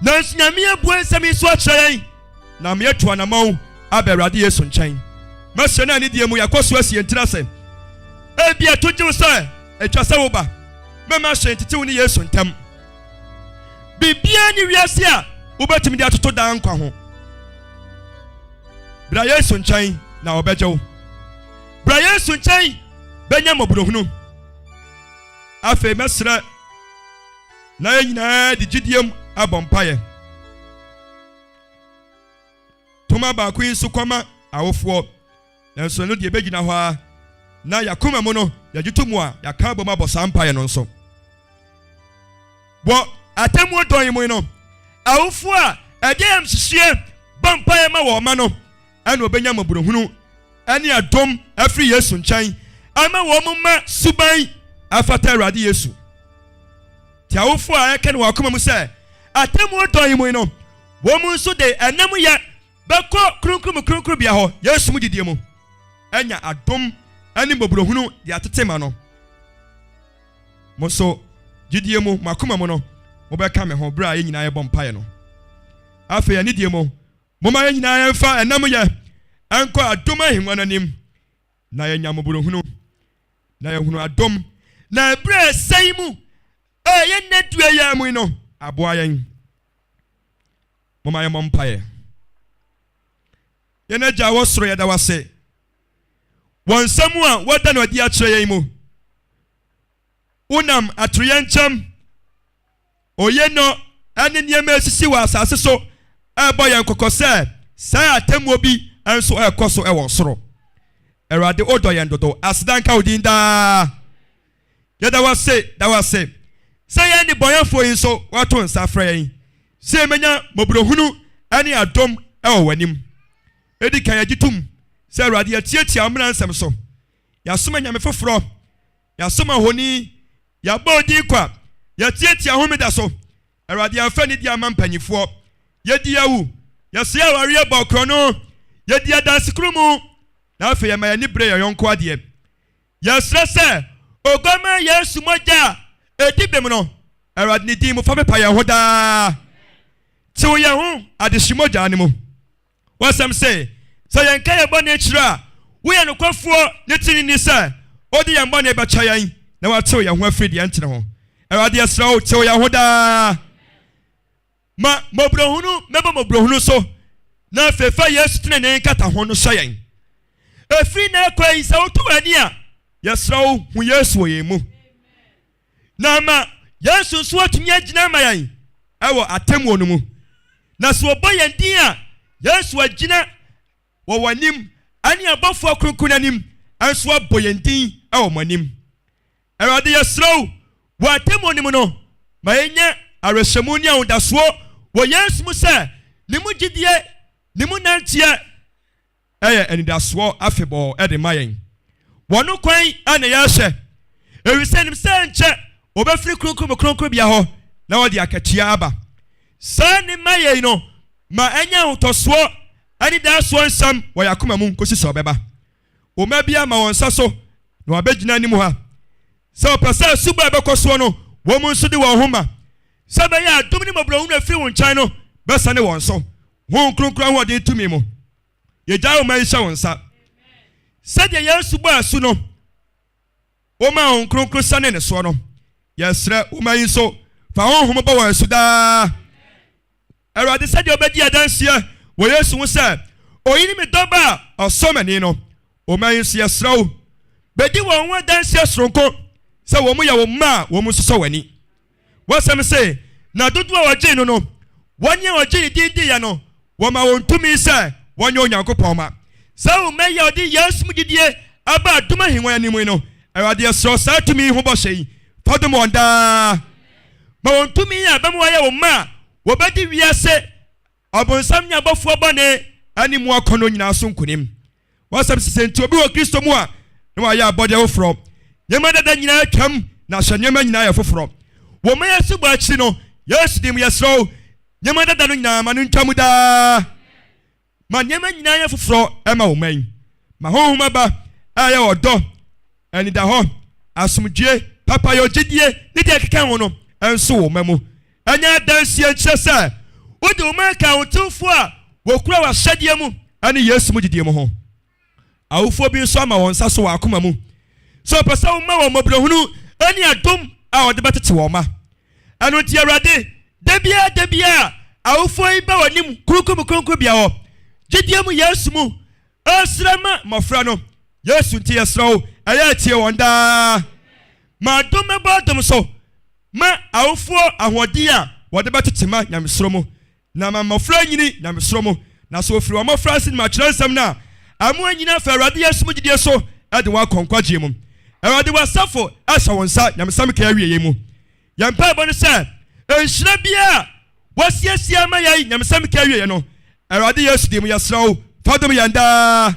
Nanso Nyame abue nsɛm yi so akyerɛ yɛn na ama yɛatu anamɔn aba Awurade Yesu nkyɛn. Mɛsrɛ no anidie mu yɛakɔ so asi yɛn tiri ase. Ebia ɛto gye wo sɛ ɛtwa sɛ woba. Mɛma hwee ntete wo ne Yesu ntam. Biribiara nni wiase a wobɛtumi de atoto daa nkwa ho. Bra Yesu nkyɛn na ɔbɛgye wo. Bra Yesu nkyɛn bɛnya mmɔborɔhunu. Afei mɛsrɛ na yɛn nyinaa de gyidie mu abɔ mpaeɛ. Toma baako yi nso kɔma awofoɔ, nanso ɛno deɛ ɛbɛgyina hɔ ara na yɛakoma mu no yɛgye to mu a yɛaka abom abɔ saa mpaeɛ no nso. Wɔ atemmuo dɔn yi mu no, awofoɔ a ɛde ayamhyehyeɛ bɔ mpaeɛ ma wɔn mma no ɛna wɔbɛnya mmɔborɔhunu ne adom afiri Yesu nkyɛn ama wɔn mma suban afata Awurade Yesu. Nti awofoɔ a ɛka no wɔn akoma mu sɛ atemmuo dɔn yi mu yi no, wɔn nso de ɛnam yɛ bɛkɔ kronkron mu kronkronbea hɔ Yesu mu gyidie mu anya adom ne mmɔborɔhunu de atete ma no. Mo nso gyidie mu, mo akoma mu no, mobɛka me ho berɛ a yɛn nyinaa yɛbɔ mpaeɛ no. Afei anidie mu, Momma yɛn nyinaa yɛmfa nnamyɛ nkɔ adom ahengua no anim, na yɛanya mmɔborɔhunu, na yɛahunu adom, na ɛberɛ a ɛsɛ yi mu a ɛyɛ nnɛ dua yi ara mu yi no, aboa yɛn. Momma yɛmmɔ mpaeɛ. Yɛn Agya a wɔ soro, yɛda wo ase wɔ nsɛm a woada no adi akyerɛ yɛn mu. Wonam atoyerɛnkyɛm Oye no ne nneɛma a esisi wɔ asase so rebɔ yɛn kɔkɔ sɛ saa atemmuo bi nso rekɔ so wɔ soro. Awurade, wodɔ yɛn dodo. Aseda nka wo din daa. Yɛda wo ase, da wo ase sɛ yɛn nnebɔneyɛfoɔ yi nso woato nsa afrɛ yɛn sɛ yɛmmɛnya mmɔborɔhunu ne adom wɔ w'anim. Edi kan, yɛgye tom sɛ Awurade yɛatiatia wo mmara nsɛm so. Yɛasom anyame foforɔ, yɛasom ahoni, Yɛabɔ wo din kwa, yɛatiatia homeda so. Awurade, yɛamfa nidi amma mpanimfoɔ. Yɛdi awu, yɛsɛe awareɛ, bɔ korɔno, yɛdi adansekurumu, na afei yɛma yɛn ani bere yɛn yɔnko adeɛ. Yɛsrɛ sɛ Oguammaa Yesu mogya a ɛdi bem no, Awurade ne din mu, fa pepa yɛn ho daa. Tew yɛn ho adehye mogya no mu. W'asɛm se, Sɛ yɛnka yɛn bɔne kyerɛ a, woyɛ nokwafoɔ ne teneneeni sɛ wode yɛn bɔne bɛkyɛ yɛn na woatew yɛn ho afiri deɛ ɛntene ho. Awurade, yɛsrɛ wo, tew yɛn ho daa. Ma mmɔborɔhunu mmɛbɔ mmɔborɔhunu so, na afei fa Yesu tenenee nkataho no hyɛ yɛn. Ɛfiri nnɛ rekɔ yi, sɛ woto w'ani a, yɛsrɛ wo, hu Yesu wɔ yɛn mu. Na ama Yesu nso atumi agyina ama yɛn wɔ atemmuo no mu. Na sɛ wɔbɔ yɛn din a, Yesu agyina wɔ wɔn anim ne abɔfoɔ kronkron anim nso abɔ yɛn din wɔ wɔn anim. Awurade, yɛsrɛ wo, wɔ atemmuo no mu no, ma yɛnya awerɛhyɛmu ne ahodasoɔ wɔ Yesu mu sɛ ne mu gyidie, ne mu nanteɛ yɛ anidasoɔ afebɔɔ de ma yɛn. Wɔ no kwan na yɛrehwɛ, ɛfiri sɛ yɛnim sɛ ɛnkyɛ wɔbɛfiri Kronkron mu Kronkronbea hɔ na wɔde akatua aba. Saa ne mma yei no ma ɛnyɛ ahotɔsoɔ ne daasoɔ nsɛm wɔ yɛn akoma mu kɔsi sɛ ɔbɛba. Wo mma bi ama wɔn nsa so na wɔabɛgyina anim ha sɛ wɔpɛ sɛ asubɔ a ɛbɛkɔ soɔ no wɔn nso de wɔn ho ma sɛ ɛbɛyɛ a adom ne mmɔborɔhunu a ɛfiri wo nkyɛn no bɛsane wɔn so. Honhom Kronkron ahoɔden tumi mu. Yɛgyae wo ma yi hyɛ wo nsa. Sɛdeɛ Yesu bɔɔ asu no, womaa Honhom Kronkron sianee ne soɔ no, yɛsrɛ wo ma yi nso fa Honhom bɔ wɔn asu daa. Awurade, sɛdeɛ wobɛdi adanseɛ wɔ Yesu ho sɛ, Oyi ne me dɔba a ɔsɔ m'ani no, wo ma yi nso yɛsrɛ wo, bɛdi wɔn ho adanseɛ soronko sɛ wɔn yɛ wo mma a wɔn nso sɔ w'ani. W'asɛm se, Na dodoɔ a wɔgyee no no, wɔn a wɔgyee ne din diiɛ no, wɔmaa wɔn tumi sɛ wɔnyɛ Onyankopɔn mma. Saa wo mma yi a wɔde Yesu mu gyidie aba adom ahennwa anim yi no, Awurade, yɛsrɛ wo saa tumi yi ho bɔhyɛ yi, fa dom wɔn daa. Ma wɔn tumi a ɛbɛma wɔayɛ wo mma a wɔbɛdi wiase Ɔbonsam ne abɔfoɔ bɔne ne mu akɔnnɔ nyinaa so nkonim. W'asɛm se sɛ nti obi wɔ Kristo mu a, na wayɛ abɔdeɛ foforɔ. Nneɛma dada nyinaa atwam, na hyɛ nneɛma nyinaa yɛ foforɔ. Wɔ mma yɛn asubɔ akyiri no, Yesu din mu yɛsrɛ wo, nneɛma dada no nyinaa ma no ntwa mu daa. Ma nneɛma nyinaa nyɛ foforɔ ma wo mma yi. Ma Honhom aba a ɛyɛ ɔdɔ, anidahɔ, asomdwoeɛ, papayɔ, gyedie, ne deɛ ɛkeka ho no nso wo mma mu. Ɛnyɛ adanseɛ nkyerɛ sɛ wode wo mma reka ahotefoɔ a wɔkura w'ahyɛdeɛ mu ne Yesu mu gyedie mu ho. Awofoɔ bi nso ama wɔn nsa so wɔ akoma mu sɛ wɔpɛ sɛ woma wɔn mmɔborɔhunu ne adom a wɔde bɛtete wɔn mma. Ɛno nti, Awurade, da biara da biara awofoɔ yi ba w'anim Kronkron mu Kronkronbea hɔ, gyedie mu Yesu mu, resrɛ ma mmɔfra no. Yesu nti yɛsrɛ wo, ɛyɛ a tie wɔn daa. Ma adom mmɛbɔ adom so ma awofoɔ ahoɔden a wɔde bɛtete ma nyamesuro mu, na ma mmɔfra nyini nyamesuro mu, na sɛ wɔfiri wɔn mmɔfraase nim atwerɛnsɛm no a, ama wɔanyini afa Awurade Yesu mu gyidie so de wɔn akɔ nkwagyeɛ mu. Awurade, w'asafo hyɛ wo nsa nyamesɛm kan awieɛ mu. Yɛn mpaebɔ ne sɛ, nhyira biara a woasiesie ama yɛn nyamesɛm kan awieɛ no, Awurade Yesu din mu yɛsrɛ wo, fa dom yɛn daa.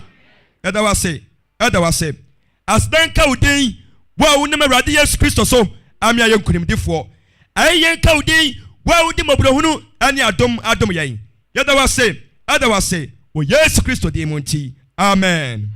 Yɛda wo ase, yɛda wo ase. Aseda nka wo din, wo a wonam Awurade Yesu Kristo so ame ayɛ nkonimdifoɔ. Ayɛyie nka wo din, wo a wode mmɔborɔhunu ne adom adom yɛn. Yɛda wo ase, yɛda wo ase, wɔ Yesu Kristo din mu nti, amen.